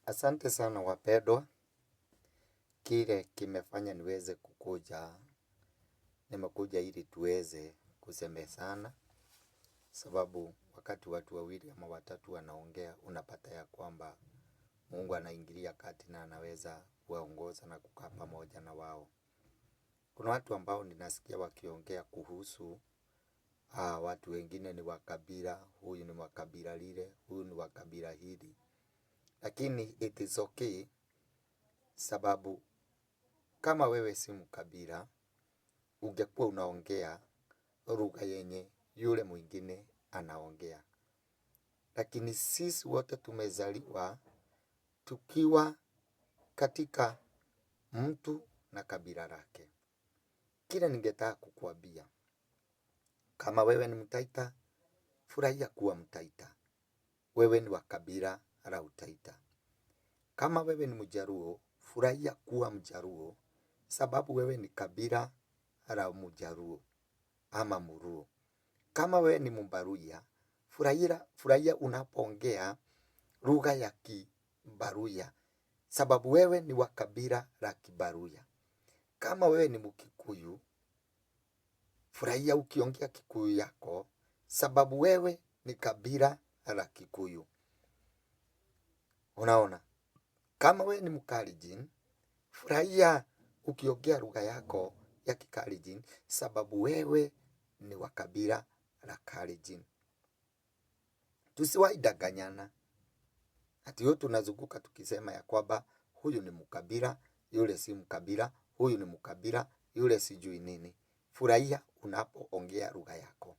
Asante sana wapendwa, kile kimefanya niweze kukuja, nimekuja ili tuweze kusemezana, sababu wakati watu wawili ama watatu wanaongea, unapata ya kwamba Mungu anaingilia kati na anaweza kuwaongoza na kukaa pamoja na wao. Kuna watu ambao ninasikia wakiongea kuhusu watu wengine ni wa kabila, huyu ni wa kabila lile, huyu ni wa kabila hili, lakini it is okay, sababu kama wewe si mkabila, ungekuwa unaongea lugha yenye yule mwingine anaongea, lakini sisi wote tumezaliwa tukiwa katika mtu na kabila lake. Kile ningetaka kukuambia, kama wewe ni Mtaita, furahia kuwa Mtaita, wewe ni wa kabila la Utaita. Kama wewe ni Mjaruo, furahia kuwa Mjaruo, sababu wewe ni kabila la Mjaruo ama Mruo. Kama wewe ni Mbaruya, furahia, furahia unapoongea lugha ya Kibaruya, sababu wewe ni wa kabila la Kibaruya. Kama wewe ni Mkikuyu, furahia ukiongea Kikuyu yako, sababu wewe ni kabila la Kikuyu. Unaona, kama wewe ni Mkalenjin, furahia ukiongea lugha yako ya Kikalenjin, sababu wewe ni wa kabila la Kalenjin. Tusiwahi danganyana ati yo tunazunguka tukisema ya kwamba huyu ni mkabila, yule si mkabila, huyu ni mkabila, yule sijui nini. Furahia unapoongea lugha yako.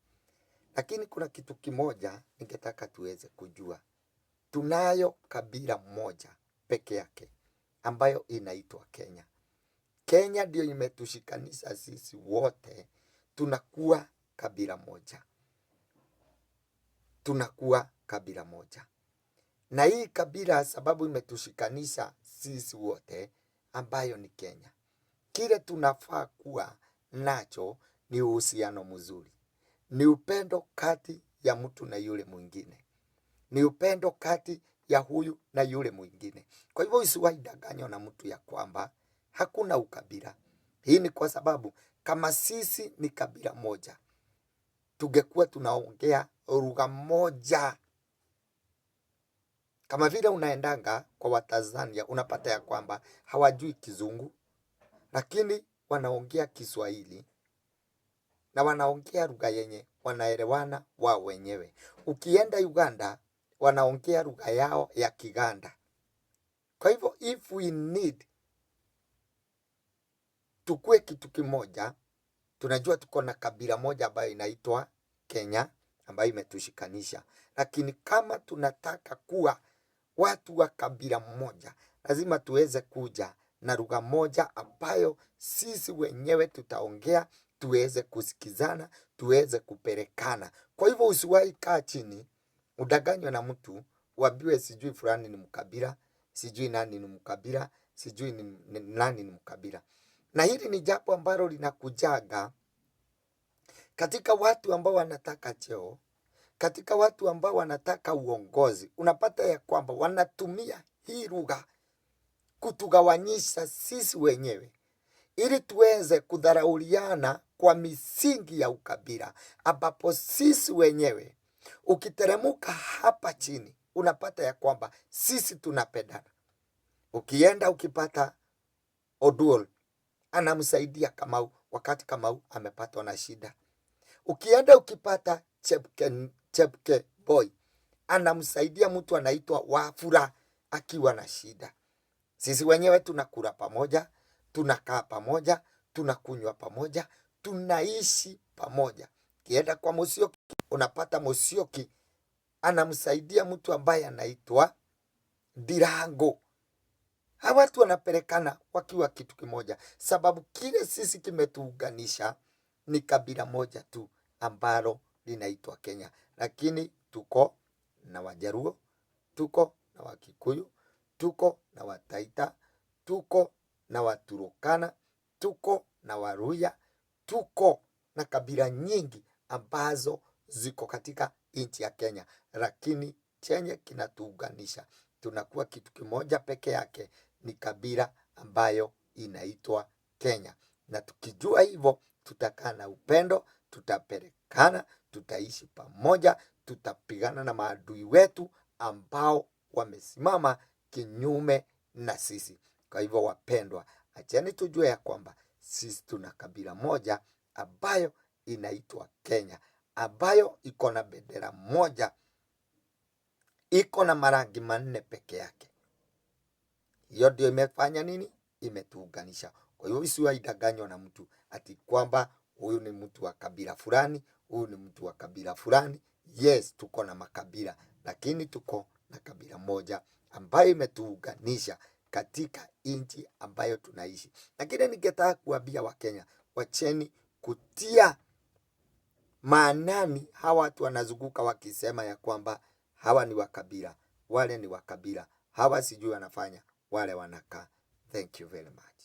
Lakini kuna kitu kimoja ningetaka tuweze kujua. Tunayo kabila moja peke yake ambayo inaitwa Kenya. Kenya ndio imetushikanisha sisi wote, tunakuwa kabila moja, tunakuwa kabila moja. Na hii kabila sababu imetushikanisha sisi wote, ambayo ni Kenya. Kile tunafaa kuwa nacho ni uhusiano mzuri, ni upendo kati ya mtu na yule mwingine, ni upendo kati ya huyu na yule mwingine. Kwa hivyo usiwahi danganywa na mtu ya kwamba hakuna ukabila. Hii ni kwa sababu kama sisi ni kabila moja, tungekuwa tunaongea lugha moja. Kama vile unaendanga kwa Watanzania unapata ya kwamba hawajui Kizungu, lakini wanaongea Kiswahili na wanaongea lugha yenye wanaelewana wao wenyewe. Ukienda Uganda wanaongea lugha yao ya Kiganda. Kwa hivyo if we need tukue kitu kimoja, tunajua tuko na kabila moja ambayo inaitwa Kenya ambayo imetushikanisha, lakini kama tunataka kuwa watu wa kabila moja, lazima tuweze kuja na lugha moja ambayo sisi wenyewe tutaongea, tuweze kusikizana, tuweze kupelekana. Kwa hivyo usiwahi kaa chini udanganywe na mtu uambiwe sijui fulani ni mkabila, sijui nani ni mkabila, sijui ni nani ni mkabila. Na hili ni jambo ambalo linakujaga katika watu ambao wanataka cheo, katika watu ambao wanataka uongozi. Unapata ya kwamba wanatumia hii lugha kutugawanyisha sisi wenyewe ili tuweze kudharauliana kwa misingi ya ukabila, ambapo sisi wenyewe ukiteremuka hapa chini unapata ya kwamba sisi tunapendana. Ukienda ukipata Oduol anamsaidia Kamau wakati Kamau amepatwa na shida. Ukienda ukipata Chepke Boy anamsaidia mtu anaitwa Wafula akiwa na shida. Sisi wenyewe tunakula pamoja, tunakaa pamoja, tunakunywa pamoja, tunaishi pamoja. Kienda kwa Musyoki unapata Musyoki anamsaidia mtu ambaye anaitwa Ndirango. Hawa watu wanapelekana wakiwa kitu kimoja, sababu kile sisi kimetuunganisha ni kabila moja tu ambalo linaitwa Kenya, lakini tuko na Wajaruo, tuko na Wakikuyu, tuko na Wataita, tuko na Waturukana, tuko na Waluhya, tuko na kabila nyingi ambazo ziko katika nchi ya Kenya, lakini chenye kinatuunganisha Tunakuwa kitu kimoja peke yake, ni kabila ambayo inaitwa Kenya. Na tukijua hivyo, tutakaa na upendo, tutapelekana, tutaishi pamoja, tutapigana na maadui wetu ambao wamesimama kinyume na sisi. Kwa hivyo, wapendwa, acheni tujue ya kwamba sisi tuna kabila moja ambayo inaitwa Kenya, ambayo iko na bendera moja, iko na marangi manne peke yake. Hiyo ndio imefanya nini? Imetuunganisha. Kwa hiyo usiwahi na mtu ati kwamba huyu ni mtu wa kabila fulani, huyu ni mtu wa kabila fulani. Yes, tuko na makabila, lakini tuko na kabila moja ambayo imetuunganisha katika nchi ambayo tunaishi. Lakini ningetaka kuambia Wakenya, wacheni kutia maanani hawa watu wanazunguka wakisema ya kwamba hawa ni wakabila, wale ni wakabila, hawa sijui wanafanya, wale wanakaa. Thank you very much.